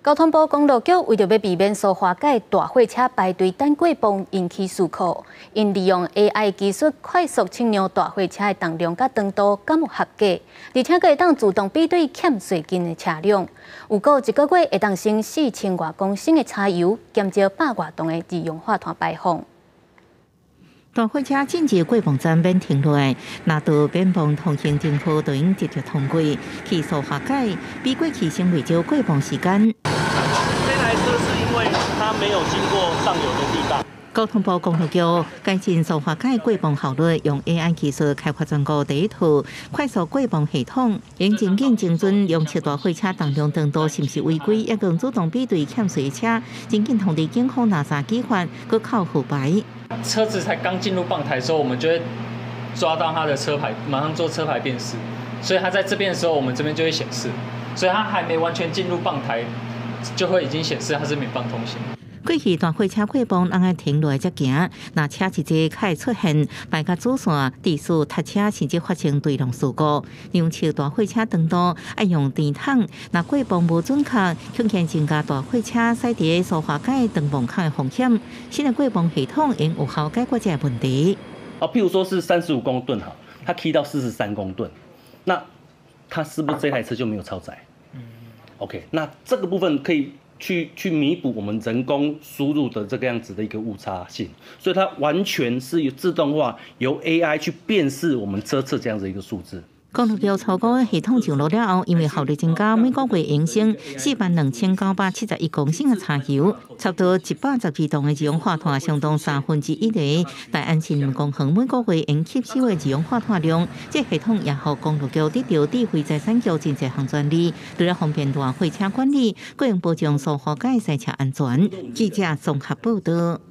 交通部公路局為著欲避免蘇花改大貨車排隊等過磅引起事故，𪜶利用 AI 技術快速測量大貨車的重量佮長度敢有合格，而且閣會當自動比對欠稅金的車輛。預估一個月會當省4000外公升的柴油，減少100外噸的二氧化碳排放。大貨車進入過磅站免停落來，拿到免磅通行證後，就用直接通過去蘇花改，比過去省袂少過磅時間。這台車是因為它沒有經過上游的地段。交通部公路局改進蘇花改過磅效率，用 AI 技術開發全國第一套快速過磅系統，用真緊精準量測大貨車重量長度是毋是違規，抑閣自動比對欠稅車，真緊通知警方拿查舉發，閣扣號牌。車子才剛進入磅台的時候，我們就會抓到他的車牌，馬上做車牌辨識。所以他在這邊的時候，我們這邊就會顯示。所以他還沒完全進入磅台，就會已經顯示他是免磅通行。過去大貨車過磅，攏愛停落來才行。若車一濟，較會出現排共主線、致使塞車，甚至發生對撞事故。量測大貨車長度愛用甜筒，若過磅無準確，恐驚增加大貨車駛佇蘇花改斷磅空的風險。新的過磅系統應有效解決這個問題。啊，譬如說是35公噸哈，它 key 到43公噸，那它是不是這台車就沒有超載？OK，那這個部分可以去彌補我們人工輸入的這個樣子的一個誤差性，所以它完全是自動化，由 AI 去辨識我們車側這樣子一個數字。公路局初估系統上路了後，因為效率增加，每個月會省42,971公升的柴油，差不多112噸的二氧化碳，相當1/3的大安森林公園每個月會吸收的二氧化碳量。這系統也予公路局得著智慧財產局真濟項專利，除了方便大貨車管理，閣會保障蘇花改賽車安全。記者綜合報道。